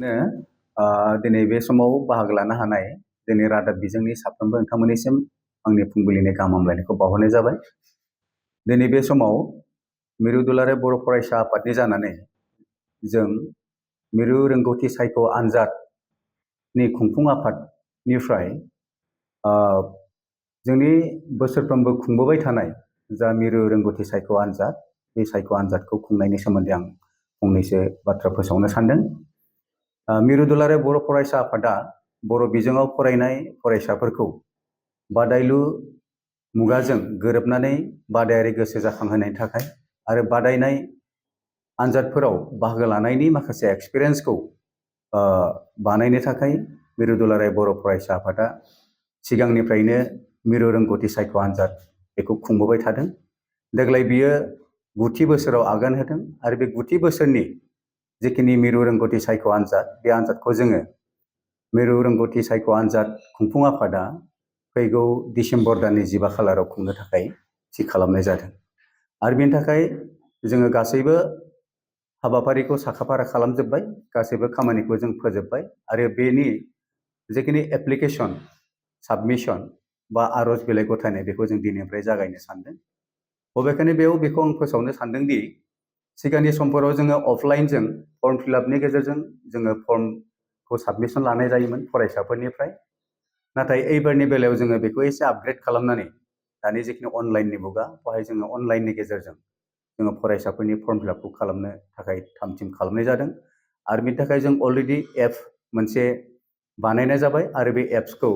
दिनै बे समाव बाहागो लानो हानाय जोंनि रादाब बिजोंनि साफ्रोमबो नोंथांमोननिसिम आंनि फुंबिलिनि गाहाम हामलायनायखौ बावहरनाय जाबाय। दिनै बे समाव मिरु दुलाराय बर' फरायसा आफादनि जानानै जों मिरु रोंगौथि सायख' आनजादनि खुंफुं आफादनिफ्राय जोंनि बोसोरफ्रोमबो खुंबोबाय थानाय जा मिरु रोंगौथि सायख' आनजाद, बे सायख' आनजादखौ खुंनायनि सोमोन्दै आं फंनैसो बाथ्रा फोसावनो सानदों। मिरु दुलाराय बर' फरायसा आफादा बर' बिजोङाव फरायनाय फरायसाफोरखौ बादायलु मुगाजों गोरोबनानै बादायारि गोसो जाखांहोनायनि थाखाय आरो बादायनाय आनजादफोराव बाहागो लानायनि माखासे एक्सपिरियेन्सखौ बानायनो थाखाय मिरु दुलाराय बर' फरायसा आफादा सिगांनिफ्रायनो मिरु रोंगौथि सायख' आनजाद बेखौ खुंबोबाय थादों। देग्लाय बियो 9थि बोसोराव आगान होदों आरो बे 9थि बोसोरनि जिखिनि मिरु रोंगौथि सायख' आनजाद, बे आनजादखौ जोङो मिरु रोंगौथि सायख' आनजाद खुंफुं आफादा फैगौ डिसेम्बर दाननि 15 खालाराव खुंनो थाखाय थि खालामनाय जादों। आरो बेनि थाखाय जोङो गासैबो हाबाफारिखौ साखाफारा खालामजोब्बाय, गासैबो खामानिखौ जों फोजोब्बाय आरो बेनि जिखिनि एप्लिकेसन साबमिसन बा आर'ज बिलाइ गथायनाय बेखौ जों दिनैनिफ्राय जागायनो सानदों। बबेखानि बेखौ आं फोसावनो सानदोंदि सिगांनि समफोराव जोङो अफलाइनजों फर्म फिलआपनि गेजेरजों जोङो फर्मखौ साबमिसन लानाय जायोमोन फरायसाफोरनिफ्राय। नाथाय एइबारनि बेलायाव जोङो बेखौ एसे आपग्रेड खालामनानै दानि जिखिनि अनलाइननि मुगा, बेवहाय जोङो अनलाइननि गेजेरजों जोङो फरायसाफोरनि फर्म फिलआपखौ खालामनो थाखाय थाम-थिम खालामनाय जादों। आरो बेनि थाखाय जों अलरेडि एप मोनसे बानायनाय जाबाय आरो बे एप्सखौ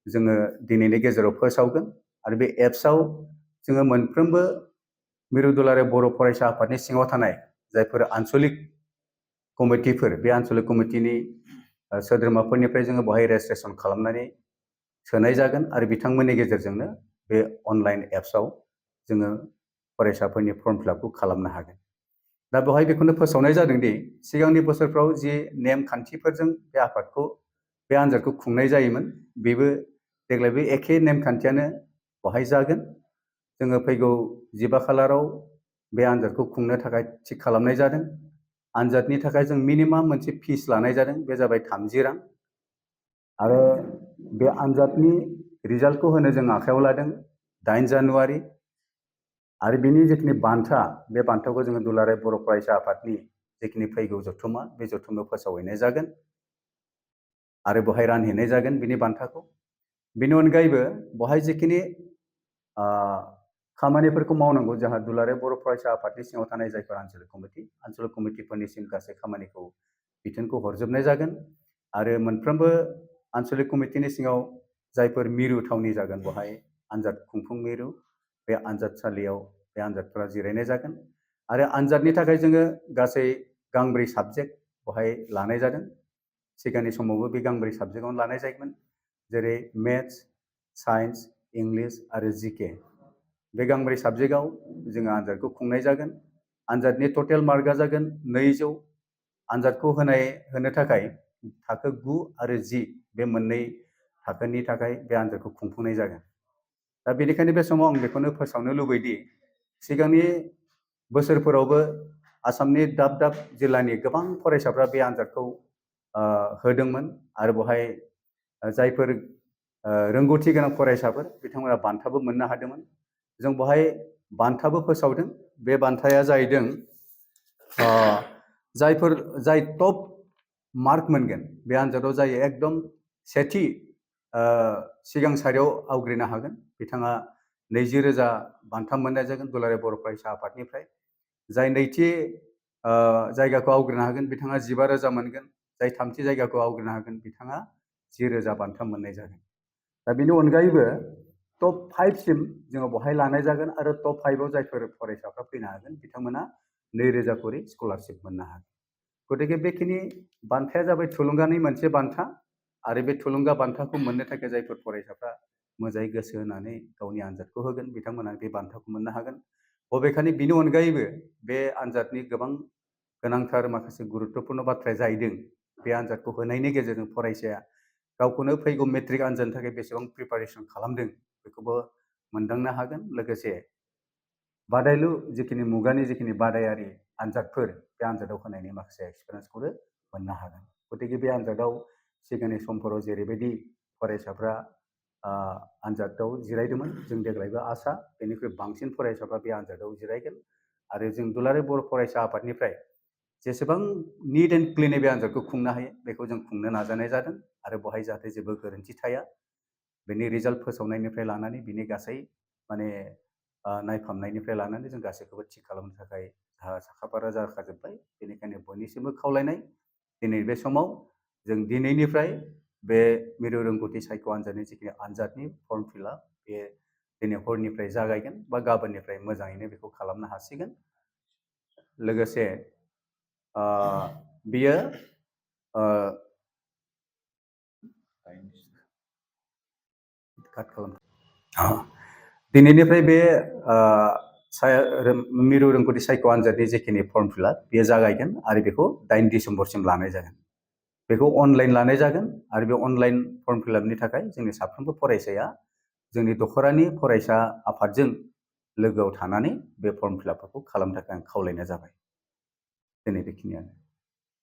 जोङो दिनैनि गेजेराव फोसावगोन। आरो बे एप्सआव जोङो मोनफ्रोमबो मिरु दुलाराय बर' फरायसा आफादनि सिङाव थानाय जायफोर आनसलिक कमिटिफोर, बे आनसलिक कमिटिनि सोद्रोमाफोरनिफ्राय जोङो बेवहाय रेजिस्ट्रेसन खालामनानै सोनाय जागोन आरो बिथांमोननि गेजेरजोंनो बे अनलाइन एप्सआव जोङो फरायसाफोरनि फर्म फिलआपखौ खालामनो हागोन। दा बेवहाय बेखौनो फोसावनाय जादोंदि सिगांनि बोसोरफ्राव जि नेमखान्थिफोरजों बे आफादखौ बे आनजादखौ खुंनाय जायोमोन, बेबो देग्लायबो एखे नेमखान्थियानो बेवहाय जागोन। जोङो फैगौ 15 खालाराव बे आनजादखौ खुंनो थाखाय थिग खालामनाय जादों। आनजादनि थाखाय जों मिनिमाम मोनसे फिस लानाय जादों, बे जाबाय 30 रां। आरो बे आनजादनि रिजाल्टखौ होनो जों आखायाव लादों 8 जानुवारि। आरो बिनि जिखिनि बान्था, बे बान्थाखौ जोङो दुलाराय बर' फरायसा आफादनि जिखिनि फैगौ जथुम्मा, बे जथुम्मायाव फोसावहैनाय जागोन आरो बेवहाय रानहैनाय जागोन बिनि बान्थाखौ। बेनि अनगायैबो बेवहाय जिखिनि खामानिफोरखौ मावनांगौ, जोंहा दुलाराय बर' फरायसा आफादनि सिङाव थानाय जायफोर आनसलिक कमिटिफोरनिसिम गासै खामानिखौ बिथोनखौ हरजोबनाय जागोन। आरो मोनफ्रोमबो आनसलिक कमिटिनि सिङाव जायफोर मिरु थावनि जागोन, बेवहाय आनजाद खुंफुं मिरु, बे आनजादसालियाव बे आनजादफोरा जिरायनाय जागोन। आरो आनजादनि थाखाय जोङो गासै गांब्रै साबजेक्ट बेवहाय लानाय जादों। सिगांनि समावबो बे गांब्रै साबजेक्टआवनो लानाय जायोमोन, जेरै मेथ्स, साइन्स, इंलिस आरो जिके। बे गांब्रै साबजेक्टआव जोङो आनजादखौ खुंनाय जागोन। आनजादनि टटेल मार्कआ जागोन 200। आनजादखौ होनो थाखाय थाखो 9 आरो 10 बे मोननै थाखोनि थाखाय बे आनजादखौ खुंफुंनाय जागोन। दा बेनिखायनो बे समाव आं बेखौनो फोसावनो लुबैदि सिगांनि बोसोरफोरावबो आसामनि दाब दाब जिल्लानि गोबां फरायसाफ्रा बे आनजादखौ होदोंमोन आरो बेवहाय जायफोर रोंगौथि गोनां फरायसाफोर बिथांमोना बान्थाबो मोननो हादोंमोन। जों बेवहाय बान्थाबो फोसावदों। बे बान्थाया जाहैदों जाय टप मार्क मोनगोन बे आनजादाव, जाय एकदम सेथि सिगां सारियाव आवग्रिनो हागोन, बिथाङा 20,000 बान्था मोननाय जागोन दुलाराय बर' फरायसा आफादनिफ्राय। जाय नैथि जायगाखौ आवग्रिनो हागोन बिथाङा 15,000 मोनगोन। जाय थामथि जायगाखौ आवग्रिनो हागोन बिथाङा 10,000 बान्था मोननाय जागोन। दा बेनि अनगायैबो टप 5 सिम जोङो बेवहाय लानाय जागोन आरो टप 5 आव जायफोर फरायसाफ्रा फैनो हागोन बिथांमोना 2,000 करि स्कलारशिप मोननो हागोन। गतिके बेखिनि बान्थाया जाबाय थुलुंगानि मोनसे बान्था। आरो बे थुलुंगा बान्थाखौ मोननो थाखाय जायफोर फरायसाफ्रा मोजाङै गोसो होनानै गावनि आनजादखौ होगोन बिथांमोना बे बान्थाखौ मोननो हागोन। बबेखानि बिनि अनगायैबो बे आनजादनि गोबां गोनांथार माखासे गुरुत्वपूर्ण बाथ्राया जाहैदों, बे आनजादखौ होनायनि गेजेरजों फरायसाया गावखौनो फैगौ मेट्रिक आनजादनि थाखाय बेसेबां प्रिपारेसन खालामदों बेखौबो मोनदांनो हागोन। लोगोसे बादायलु जिखिनि मुगानि जिखिनि बादायारि आनजादफोर, बे आनजादाव होनायनि माखासे एक्सपिरियेन्सखौबो मोननो हागोन। गतिके बे आनजादाव सिगांनि समफोराव जेरैबायदि फरायसाफ्रा आनजादाव जिरायदोंमोन, जों देग्लायबो आसा बेनिख्रुइ बांसिन फरायसाफ्रा बे आनजादाव जिरायगोन आरो जों दुलाराय बर' फरायसा आफादनिफ्राय जेसेबां निट एन्ड क्लिनै बे आनजादखौ खुंनो हायो बेखौ जों खुंनो नाजानाय जादों आरो बेवहाय जाहाथे जेबो गोरोन्थि थाया बेनि रिजाल्ट फोसावनायनिफ्राय लानानै बिनि गासै माने नायफामनायनिफ्राय लानानै जों गासैखौबो थि खालामनो थाखाय साखाफारा जाखाजोब्बाय। बेनिखायनो बयनिसिमबो खावलायनाय दिनै बे समाव जों दिनैनिफ्राय बे मिरु रोंगौथि सायख' आनजादनि जिखिनि आनजादनि फर्म फिलआप बे दिनै हरनिफ्राय जागायगोन बा गाबोननिफ्राय मोजाङैनो बेखौ खालामनो हासिगोन। लोगोसे बियो दिनैनिफ्राय बे मिरु रोंगौथि सायख' आनजादनि जिखिनि फर्म फिलआप बेयो जागायगोन आरो बेखौ 8 डिसेम्बरसिम लानाय जागोन। बेखौ अनलाइन लानाय जागोन आरो बे अनलाइन फर्म फिलआपनि थाखाय जोंनि साफ्रोमबो फरायसाया जोंनि दख'रानि फरायसा आफादजों लोगोआव थानानै बे फर्म फिलआपफोरखौ खालामनो थाखाय आं खावलायनाय जाबाय। दिनै बेखिनियानो।